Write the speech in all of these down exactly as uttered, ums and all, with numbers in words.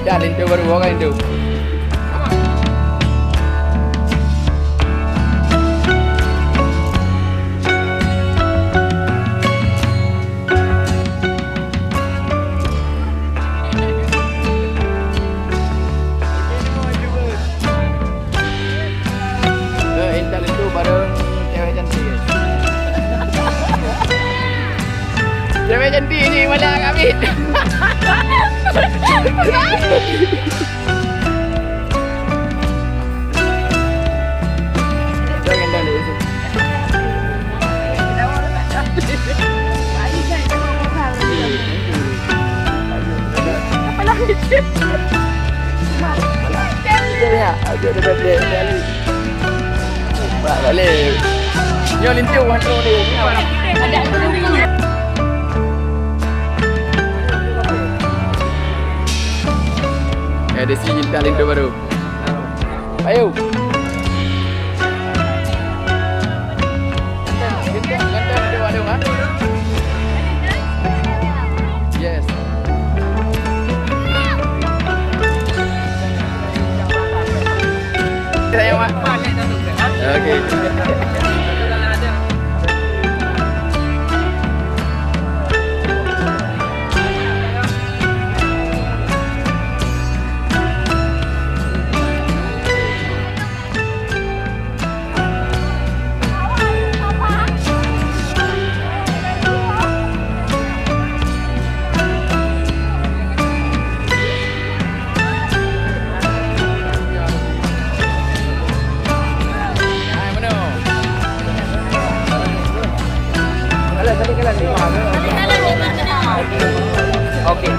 Dah linto baru, bawa linto. Eh, Intan itu bareng cewek cantik. Cewek cantik ni malah kami. Jangan dah ni. Apa lagi? Ada, ada, ada, ada. Bak balik. Nyoe linto hantu ni. Eh, dia sini minta linto baru. Ayo. Ganteng, ganteng, ganteng, ganteng, ha? Yes. Sayang, Mak. Okey. Okey.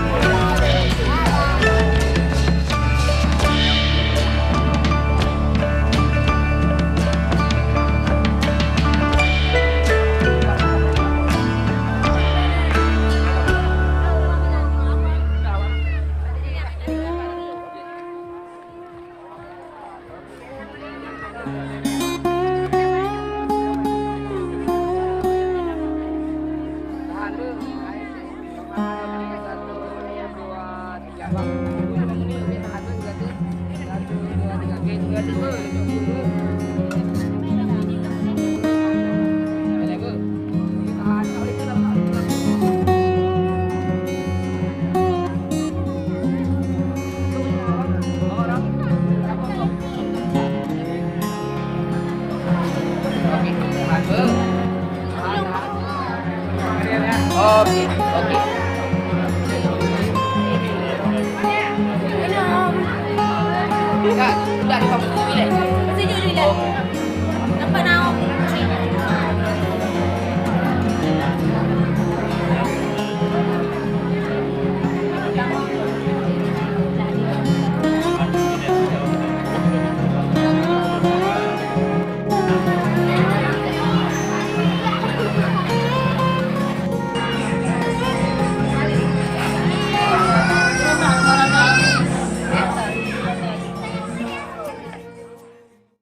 Okey, okey. Kak, udah di kampung tu, Bilal. Masih jauh, Bilal.